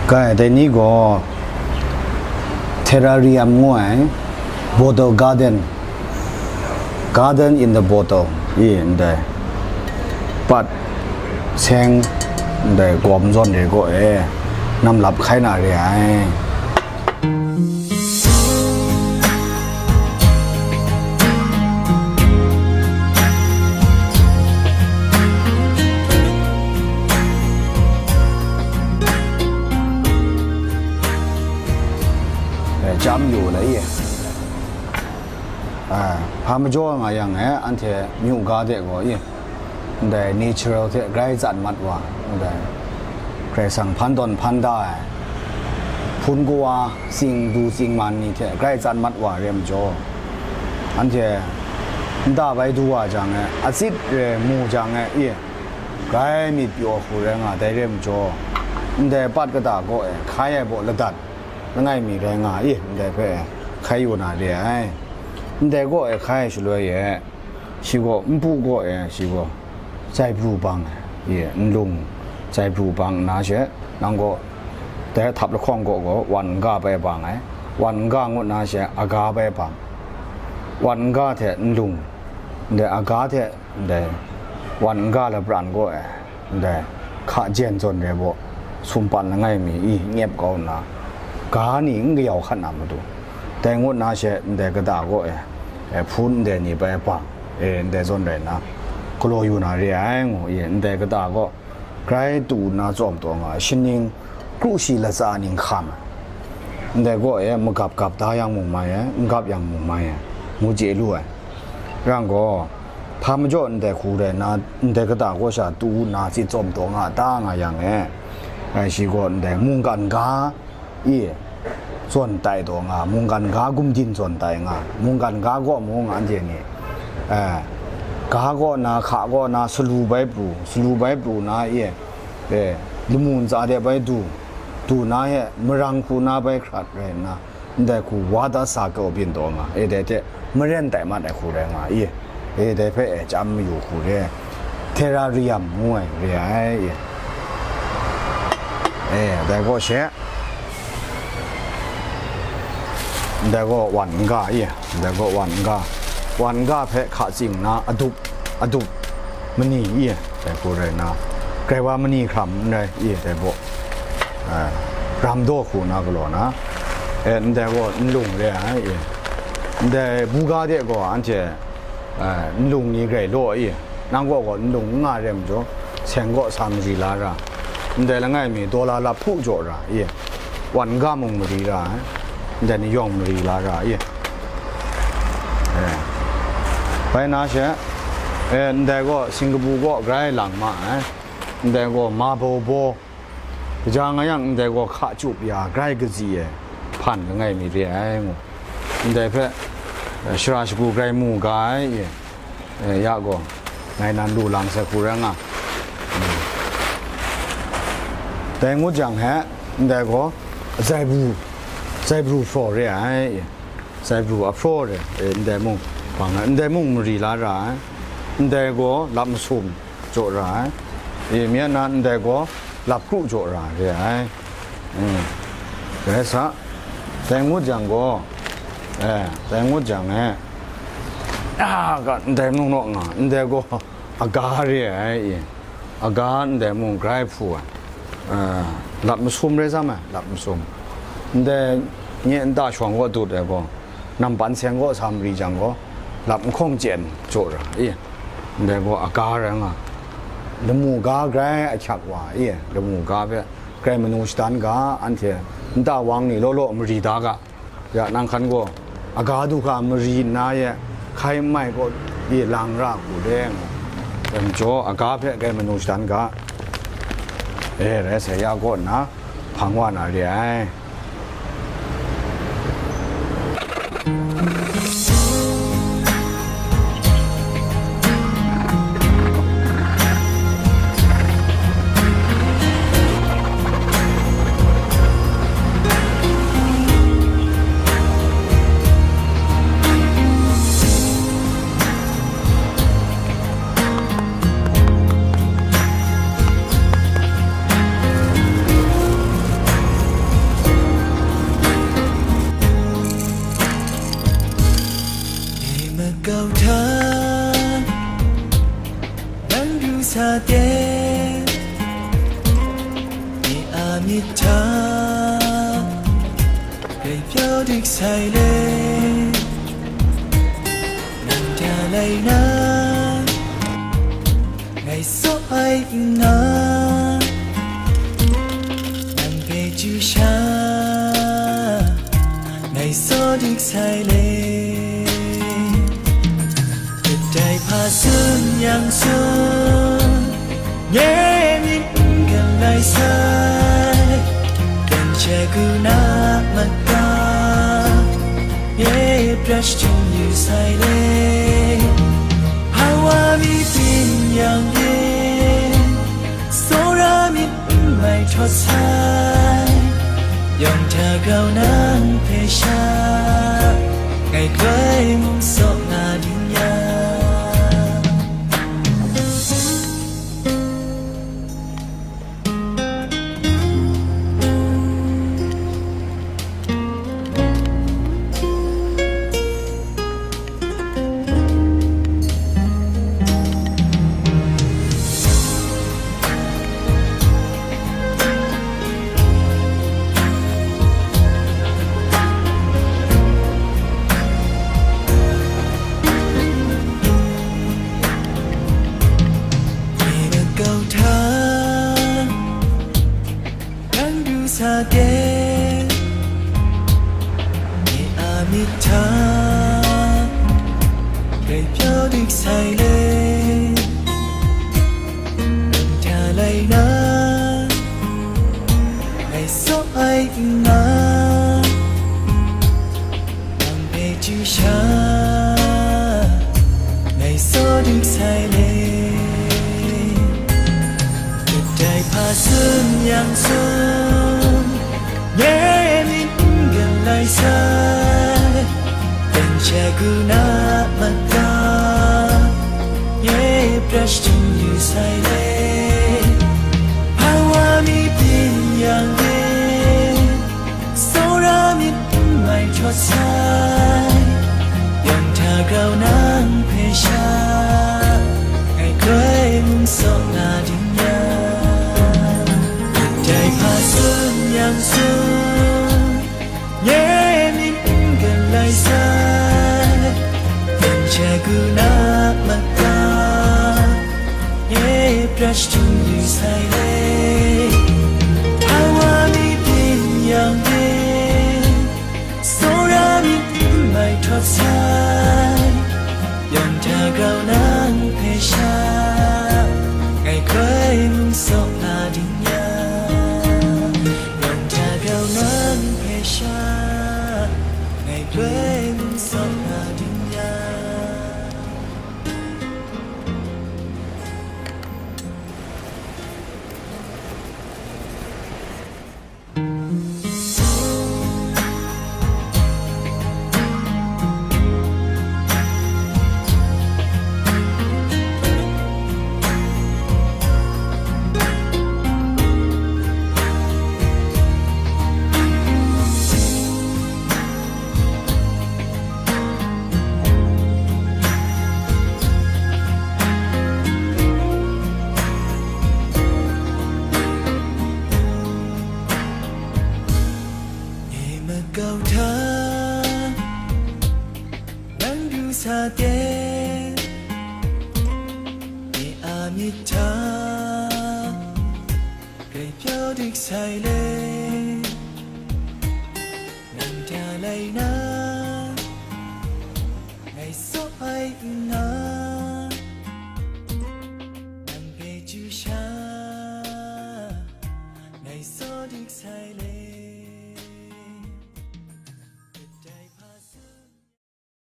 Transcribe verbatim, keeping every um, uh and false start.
Kai, dai ni gaw terrarium ngu ai, bottle garden, garden in the bottle, i ndai pat seng ndai gawm zawn re gaw e, namlap hkai na re ai. E, chyam yu la i. A, hpa majaw nga yang e, anhte myu ga de gaw i, ndai natural hte grai tsan mat wa, ndai Karai Kasang hpan tawn hpan da ai, hpun kawa, tsing du tsing man ni hte grai tsan mat wa re majaw, anhte nta bai du wa jang e, atsit re mu jang e, i, grai myit pyaw hku rai nga, dai re majaw, ndai pat kata kaw e hkai ai baw ladat langai mi rai nga i, ndai hpe hkai yu na re ai. Ndai kaw e hkai ai shaloi e, shi gaw npu kaw e, shi gaw zaibru bang ai, i, nlung zaibru bang nna she, nang gaw dai htap lahkawng kaw gaw wan n ga bai bang ai, wan n ga ngut na she, aga bai bang, wan n ga hte nlung, ndai aga hte ndai wan n ga lapran gaw e, ndai hka jen zawn re baw, sumpan langai mi i nyep kau nna, ga ni n kayau hkat na matu, dai ngut na she ndai kata kaw e, e, hpun ndai ni bai bang, e, ndai zawn rai nna, galaw yu na re ai ngu i, ndai kata kaw grai tu nna tsawm taw nga ai, shaning kru shi latsa ning hkam ai. Ndai kaw e magap gap da yang mung mai ai, n gap yang mung mai ai, ngu chye lu ai. Rang gaw, hpa majaw ndai hku rai nna, ndai kata kaw sha tu nna tsit tsawm taw nga ta nga yang e, ngai shi gaw ndai mungkan ga i zawn tai taw nga, mungkan ga gumdin zawn tai nga, mungkan ga gaw mung anhte ni, e, ga kaw na, hka kaw na, salu bai pru, salu bai pru na i, e, lamu ntsa de bai du, du na e, marang hku na bai hkrat rai nna, ndai hku wa da sa kau byin taw nga, e, dai hte maren tai mat ai hku rai nga i, e, dai hpe, e, chyam mayu hku re, terrarium ngu ai re ai, e, e, dai kaw she, ndai gaw wan n ga i, ndai gaw wan n ga, wan n ga hpe hka tsing na adup, adup mani i, dai hku rai nna, grai wa mani hkram n rai i, dai baw, a, ram daw hku na galaw na, e, ndai gaw nlung re ai i, ndai buga de gaw anhte, a, nlung ni grai law i, nang kaw gaw nlung n nga re majaw, seng kaw sa mari la ra, ndai langai mi daw la lap hku jaw ra i, wan ga mung mari ra ai, ndai ni yawng mari la ra i, e, bai na she, e, ndai gaw singkabu kaw grai lang ma ai, ndai gaw mabaw baw, kaja nga yang ndai gaw hka cup ya grai kazi e hpan langai mi re ai ngu, ndai hpe, e, shara shagu grai mu ga ai i, e, ya gaw, ngai nan lu lang sai hku rai nga. Dai ngut jang he, ndai gaw, zaibru, zaibru hpraw re ai, zaibru ahpraw re, e, ndai mung, bang ai, ndai mung mari la ra ai, ndai gaw lap masum jaw ra ai, e, mi na ndai gaw lap kru jaw ra re ai, mm, rai sa, dai ngut jang gaw, e, dai ngut jang e, a, ga, ndai mung naw nga, ndai gaw, aga re ai i, aga ndai mung grai hpu ai, a, lap masum rai sam ai, lap masum. Ndai nye nta shawng kaw dut ai gaw, nampan seng kaw sa mari jang gaw, lap nhkawng chyen jaw ra i, ndai gaw aga rai nga, lamu ga grai ahkyak wa i, lamu ga hpe grai manu shadan ga, anhte nta wang ni law law mari da ga, ya, nang hkan gaw, aga du hkra mari nna ye, hkai n mai kaw, i lang ra hku de, ngu, dai majaw, aga hpe grai manu shadan ga, e, rai sai ya kaw nna, hpang wa na re ai. Myit hta, grai pyaw dik sai le, nang da lai na, ngai tsaw ai n nga, nang hpe chyu sha, ngai tsaw dik sai le. Kadai hpa tsun yang tsun, nye myit n galai sai, gangsha gu na mata, nye prat shachyum yu sai le. Hawa mi byin yang byin, tsawra myit n mai htawt sai, yawng hta grau nang hpe sha, ngai grai mung tsaw nga ding yang. Nye makau hta, nang du sa de, nye a myit hta, grai pyaw dik sai le, nang da lai na, ngai tsaw ai n nga, nang hpe chyu sha, ngai tsaw dik sai le. Kadai hpa tsun yang tsun, nye myit n galai sai, gangsha gu na mata, nye prat shachyum yu sai le. Hawa mi byin yang byin, tsawra myit n mai htawt sai, yawng hta grau nang hpe sha, ngai grai mung tsaw nga ding yang. Kadai hpa tsun yang tsun, nye myit n galai sai, gangsha gu na mata, nye prat shachyum yu sai le. Hawa mi byin yang byin, tsawra myit n mai htawt sai, yawng hta grau nang hpe sha, ngai grai mung tsaw nga ding yang. Yawng hta grau nang hpe sha, ngai grai mung tsaw nga ding yang. Nye makau hta, nang du sa de, nye a myit hta, grai pyaw dik sai le. Nang da lai na, ngai tsaw ai n nga, nang hpe chyu sha, ngai tsaw dik sai le.